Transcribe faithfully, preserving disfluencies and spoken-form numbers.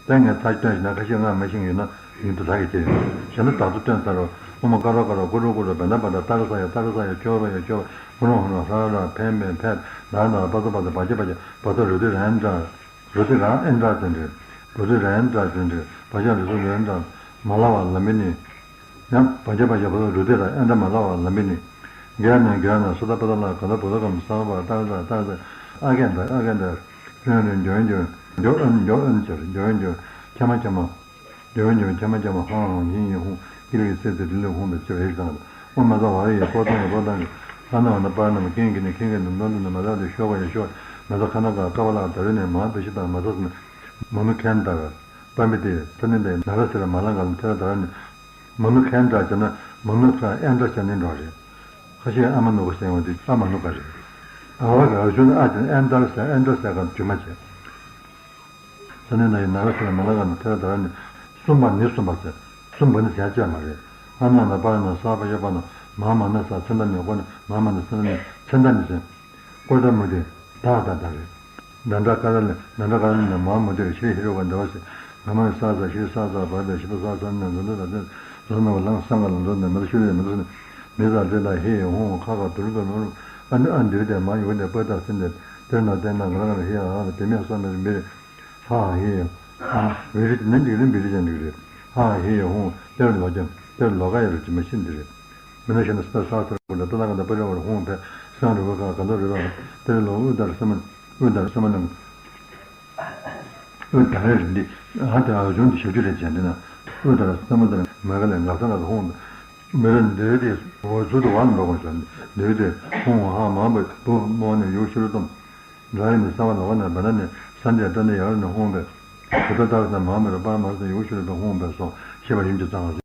ད་ངས་ཚར་སྟོན་ཞིག་ན་ཁ་ཤས་ང་མ་ཤེས་ཡོད་ན་ཡིན་དུ་ད་གི་ཁྱེད་ཡོད་གཞན་ལ་བདག་ཏུ་སྟོན་ཚར་རོ། ཨོ་མ་ཀ་རོ་ཀ་རོ་ཀུ་རུ་ཀུ་རུ་བེ་ན་བ་ད་ཏ་ར་ས་ཡ་ཏ་ར་ས་ཡ་ཁྱོ་རོ་ཡ་ཁྱོ་ཧུ་རོ་ཧུ་རོ་ཧ་ར་ཕན་ཕན་ཕན་ན་ན་པ་ས་པ་ས་བ་ཇ་བ་ཇ་བ་ས་རུ་ཏི་རན་འདྲ། རུ་ཏི་རང་ཨེ་འདྲ་ཟེར་འདྲ། རུ་ཏི་རན་འདྲ་ཟེར་འདྲ། བ་ཇ་རུ་སུ་རན་འདྲ། མ་ལ་བ་ལ་མི་ནི། ཡང་བ་ཇ་བ་ཇ་བ་ས་རུ་ཏི་ར་ཨེ་འདྲ་མ་ལ་བ་ལ་མི་ནི། ག་ན་ག་ན་སུ་ཏ་པ་ཏ་ལ་ག་ད་བུ་ད་གམ་ས་བ་ཏ་ཏ་ཏ་ཏ། ཨ་གན་ད་ཨ་གན་ད། རོན་རོན་འཇོན་འཇོན། འཇོ་ཨན་འཇོ་ཨན་ཟེར་འཇོ་ཨན་འཇོན། ཁྱ་མ་ཁྱ་མ། འཇོན་འཇོན་ཁྱ་མ་ཁྱ་མ་ཧང་ཧང་ཡིན་ཡིན་ཧུང་ཀི་ལི་ཀི་སེ་སེ་དི་ལི་ཧུང་དུ་ཆེ་བའི་དང་། ཨོ་མ་ད་བ་ར་ཡི་ཀོ་ཏང་ཡི་ཀོ་ཏང་གི། ཨ་ན་བ་ན་པ་ན་མ་ཀིང་ཀི་ནི་ཀིང་ཀི་ནི་ནོ་ནི་མ་ད་དི་ཤོ་བ་ཡི་ཤོ། མ་ད་ཁ་ན་ག་ཀ་བ་ལ་ད་རི་ནི་མ་བི་ཤི་དང་མ་ད་སི་ནི། མ་ནུ་ཁན་ད་བ། པ་མི་དེ་ས་ནི་དེ་ན་ར་སི་ར་མ་ལ་ག་ལ་ཐེ་ར་ད་ར་ནི། མ་ནུ་ཁན་འདྲ་བྱས་ན་མ་ནུ་ཁ་ཨེ་འདྲ་བྱས་ནི་འགྲོ་རེད། ཁ་ཤས་ཨ་མ་ནུ་ག་ཟེར་བ་དེ་ཨ་མ་ནུ་ག་རེད། ཨ་བ་ག་ར་ཆུ་ནི་ཨ་ཅན་ཨེ་འདྲ་ཟེར་ཨེ་འདྲ་ཟེར་ག་རྒྱུ་མ་བྱས། ས་ནི་ན་ཡི་ན་ར་སི་ར་མ་ལ་ག་ནི་ཐེ་ར་ད་ར་ནི། གསུམ་པ་ནི་གསུམ་པ་ཟེར། གསུམ་པ་ནི་ཟེར་བྱས་མ་རེད། ཨ་ན་ན་པ་ན་ས་པ་ཡ་པ་ན་མ་མ་ན་ས་ཚེ་འདའ་ནི་ཀོ་ནི་མ་མ་ན་ས་ནི་ཚེ་འདའ་ནི་ཟེར། ཀོ་ད་མུ་དེ་ད་ད་ད་རེད། ན་འདྲ་ཀ་ར་ལ་ན་འདྲ་ཀ་ར་ལ་ན་མ་མུ་དེ་ཤི་ཧི་རོ་ག་འདྲ་བ་ཟེར། ང་མ་ས་ས་ཤི་ས་ས་བ་དེ་ཤི་ད་ས་ས་ན་འདྲ་འདྲ་ད་དེ་ལ་ན་བ་ལང་སང་ག་ལ་འགྲོ་ནས་མི་ད་ཤི་རེ་མི་ད་ནི་མི་ད་དེ་ད་ཧི་ཧོང་ཁ་ཁ་དུར་དུ་ནོར། ཨ་ནི་ཨ་འདི་དེ་མ་ཡོད་དེ་པ་ད་སེ་འདེ་དེ་ན་དེ་ན་ག་ར་ག་ར་ཧི་ཨ་ཨ་དེ་མེད་ས་མེད་མི་རེད། ཧ་ཧི་ཡ། ཨ་བི་རི་ཅི་ནན་ཅིག་རིན་བི་རི་ཅན་ཅིག་རེད། ཧ་ཧི་ཡ་ཧུང་གཏེར་ལོ་ཀྱང་གཏེར་ལོ་ཀ་ཡ་རུ་ཅི་མ་ཤི་འདི་རེད། མི་ན་ཤི་ན་སི་ཏ་ས་སར་བུ་ལ་ཏ་ན་ག་ད་པ་ར་བ་ར་ཧུང་བེ་སང་རུ་བ་ཀ་ག་ད་རུ་བ་གཏེར་ལོ་ཨུ་དར་ས་མ་ཨུ་དར་ས་མ་ནང་ཨུ་དར་རེ་རེ་འདི་ཧ་ཏ་ཨ་བྱུང་འདི་ཞབས་ཀྱུ་རེ་བྱས་འདི་ན་ཨུ་དར་ས་མ་དར་མ་ག་ལས་ང་ས་ང་ཧུང་བེ་མི་ར་འདི་དེ་འོ་ཚུ་དུ་བ་ལ་འགྲོ་དགོས་བྱུང་འདི་དེ་ཧུང་ཧ་མ་བ་བུ་མོ་ནས་ཡུག་ཤུ་རུ་བཏང་། འདྲ་ཡིན་ནི་གསང་བ་ལོག་ནས་བ་ན་ནི་ས་འདྲའི་སྟོན་ནི་ཡར་ནི་ཧོང་བས། བུ་ད་ལྟར་ས་མ་མེར་པར་མར་ས་ཡུག་ཤུ་རུ་བས་ཧོང་བས་སོ་ཤེས་པ་ཡིན་གྱི་ཙང་།